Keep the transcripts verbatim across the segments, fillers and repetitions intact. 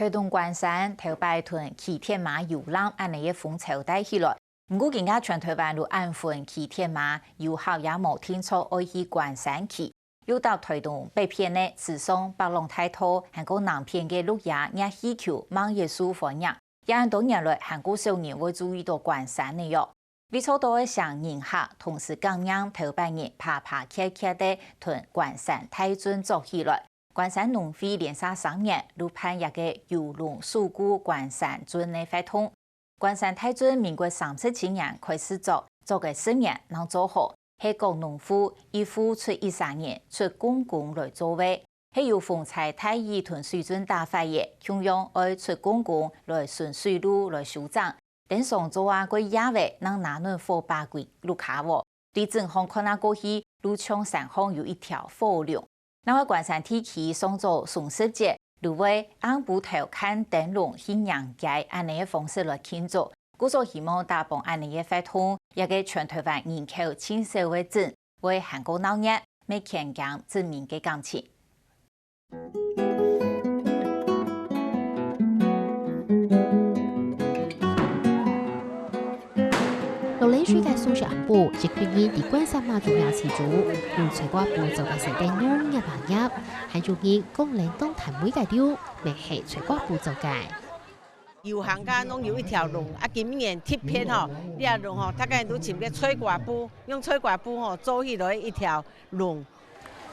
臺東關山頭擺同騎鐵馬遊覽恁呢个風潮帶起來。毋過今下全臺灣都恁分騎鐵馬，遊客也無定著愛去關山騎。又搭臺東北片个池上、北塱大道，還過南片个鹿野熱氣球，吂也受歡迎。也恁多年來，還過少人會注意到關山呢喲。 為著愛吸引人客，同時感染頭擺人爬爬蹶蹶个同關山大圳做起來。關山農會連續三年都辦一個遊農首顧關山圳个活動。關山大圳民國三十七年開始做，做个十年正做好，係各農戶一戶出一儕人出共工來做个。 係有風吹大雨同水圳打壞个，共樣愛出共工來巡水路來修整。等上晝啊，過夜仔，正拿等火把歸鹿跤喔。對整項看啊過去，就像山項有一條火龍。另外關山地區上早雙十節，就會暗晡頭看燈籠去迎街，恁呢个方式來慶祝。故所希望打幫恁呢个活動，這個全臺灣人口盡少个鎮，會還過鬧熱，乜牽強鎮民个感情。 落冷水个雙十暗晡，一群人在關山媽祖廟齊聚，用炊瓜布做个細燈籠捏啊捏，還有人講冷當彈尾个溜，乜係炊瓜布做个。遊行間攏有一條龍，啊，今年特別吼，這條龍吼，大家都穿个炊瓜布，用炊瓜布吼做起來一條龍。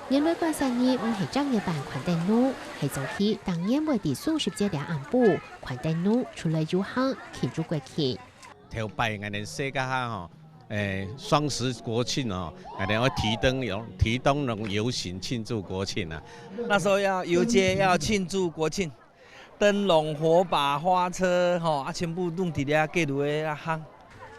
原來關山人毋係正月辦寬燈籠，係早起逐年會在雙十節這暗晡，寬燈籠出來遊行，慶祝國慶。頭擺𠊎等細个下吼，誒，雙十國慶哦，𠊎等愛提燈籠，提燈籠遊行慶祝國慶啊。那時候要遊街，要慶祝國慶。 燈籠、火把、花車，吼，啊，全部攏佇咧街路个啊行。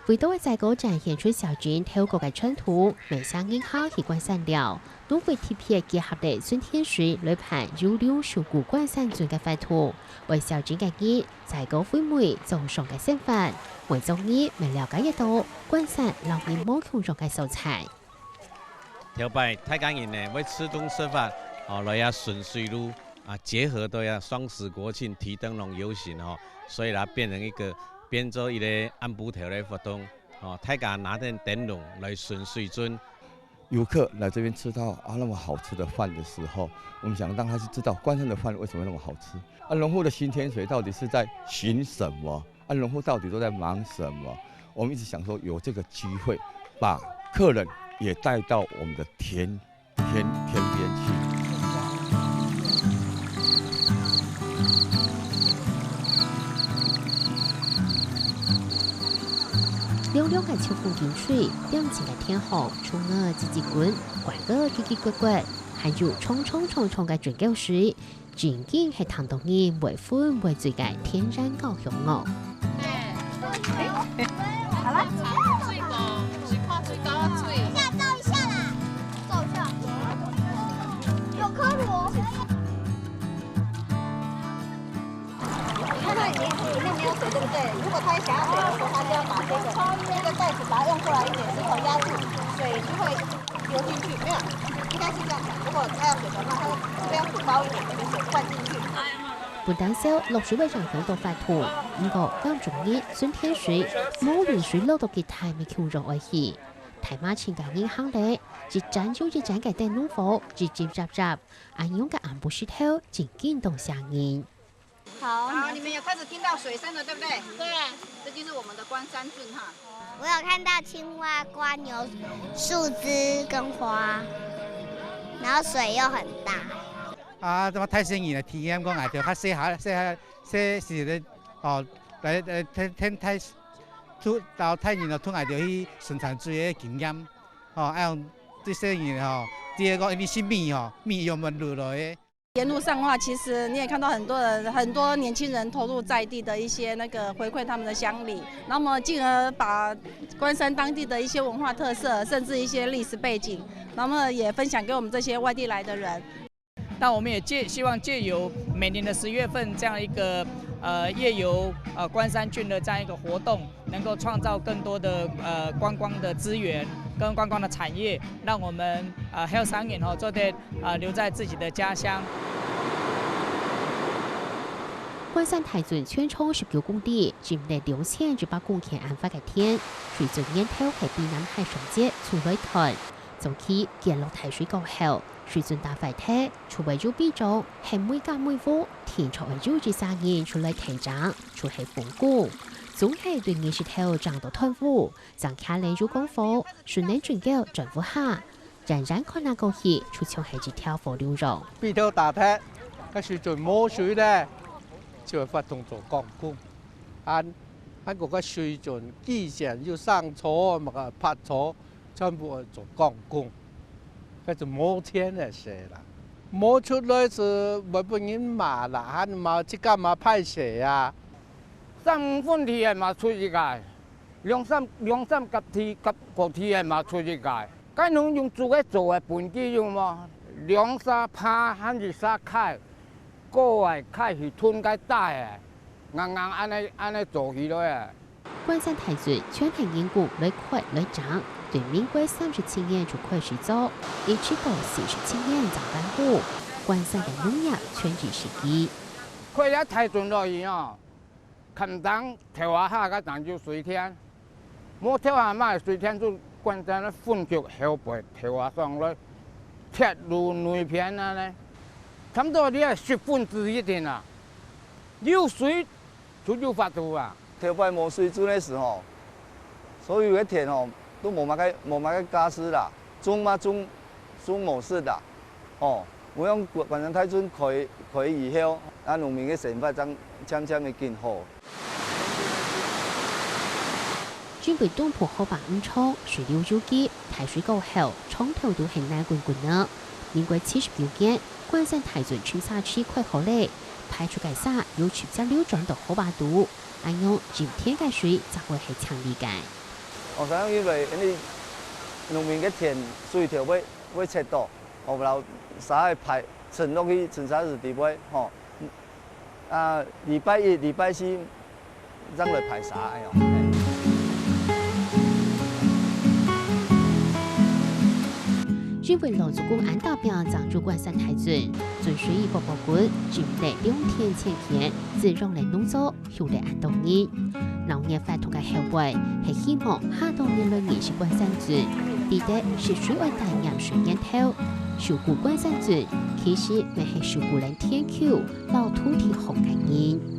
為著个載歌展現出小鎮頭過个傳統，每儕人客去關山尞，都會特別結合了順天水來辦遊龍首顧關山圳个活動，為小鎮个人載歌回味早上个生活，每種人乜了解得到關山老人無共樣个所在。 頭擺大家人呢會自動設法，哦，來這巡水路，啊，結合到這雙十國慶提燈籠遊行吼，所以來變成一個，變做一個暗晡頭个活動，哦，大家拿等燈籠來巡水圳。遊客來這邊吃到啊那麼好吃的飯的時候，我們想讓他去知道關山的飯為什麼那麼好吃，啊，農戶的巡天水到底是在巡什麼？ 啊，農戶到底都在忙什麼？我們一直想說有這個機會，把客人也帶到我們的田，田，田邊去。涼涼个秋風緊吹，恬靜个田項，蟲仔吱吱滾，鸛仔嘰嘰咕咕，還有沖沖沖沖个圳溝水， 真經係聽到人會昏會醉个天然高雄哦。好了，水果，水果，水果，水。等一下，照一下啦，照一下。有刻度哦。你看它已經裡面沒有水，對不對？如果它想要水的時候，它就要把這個，這個袋子把它用過來一點，石頭壓住，水就會 流進去，沒有，應該是這樣講。如果它要水的話，它這邊補高一點，那個水灌進去。本旦燒落水會影響到發土，毋過當中日順天水，無雨水落到幾大米球容愛去。大馬請个人行咧，一盞又一盞个燈籠火，吱吱喳喳，恁樣个暗晡時頭，真經當嚇人。 好，好，你們有開始聽到水聲了，對不對？對。這就是我們的關山圳哈。我有看到青蛙、蝸牛、樹枝跟花，然後水又很大。啊，這麼大細人來體驗講，哎，就較細下，細下，細時咧，哦，來，來，聽，聽大，同，到大人哦，同𠊎兜去生產水个經驗，哦，愛用對細人哦，第二個，因為是米哦，米用問落來个。 沿路上的話，其實你也看到很多人，很多年輕人投入在地的一些那個回饋他們的鄉里，那麼進而把關山當地的一些文化特色，甚至一些歷史背景，那麼也分享給我們這些外地來的人。那我們也藉，希望藉由每年的十月份這樣一個，呃，夜遊，呃，關山圳的這樣一個活動，能夠創造更多的，呃，觀光的資源跟觀光的產業，讓我們，呃，後生人吼做得 啊，留在自己的家鄉。關山大圳全長十九公里，佔了兩千一百公頃恁闊个田，水圳源頭係卑南海上節出來斷。早期建落大水過後，水圳打壞忒，就會有悲狀，係每家每戶定著愛有一儕人出來提槳，就係分工。總係對日時頭槳到斷烏，正擎等有降雨，順等圳溝轉屋下。 遠遠看啊過去，就像係一條河流樣。鼻頭打忒，該水圳無水咧，就會發動做鋼管。恁，恁个該水圳基線有生草，麼个發草，全部愛做鋼管。該就無錢个事啦。無出來係會分人罵啦，還罵自家嘛歹勢啊。三五分地个嘛出一個，兩三，兩三甲地，甲个地个嘛出一個。 該農用竹仔做个畚箕有無？兩儕耙還一儕㧡，過來㧡去吞該底个，硬硬恁呢，恁呢做起來个。關山大圳全係人工來開來槳，對民國三十七年就開始做，一直到四十七年正完工。關山个農業全係時機。開了大圳落去哦， 崁頂頭下下个正有水田，無頭下嘛水田就關山分局後背頭下上來，鐵路內片恁呢，差不多你愛十分之一定啊，有水就有法度啊。頭擺無水圳个時候，所有个田吼，都無麼个，無麼个價值啦，種嘛種，種無食啦。 哦，𠊎用關山大圳開，開以後，啊，農民个生活正漸漸个緊好。因為東部河壩毋長，水流又急，大水過後，長透都係泥滾滾个。民國七十九年，關山大圳巡沙池開好咧，排出个沙又直接流轉到河壩肚，恁樣，浸田个水正會係淨俐个。哦，所以因為，因為農民个田水頭會，會切到， 哦，摎沙仔排沉落去，沉沙池底背，吼。啊，禮拜一、禮拜四正來排沙，哎喲。因為老祖公恁大餅正有關山大圳，圳水一步步滾，浸忒兩田千田，滋養了農作， 畜了恁多年。鬧熱活動个後背，係希望下當年來認識關山圳，知得食水愛帶鹽水源頭。守護關山圳，其實乜係守護等田坵摎土地好个人。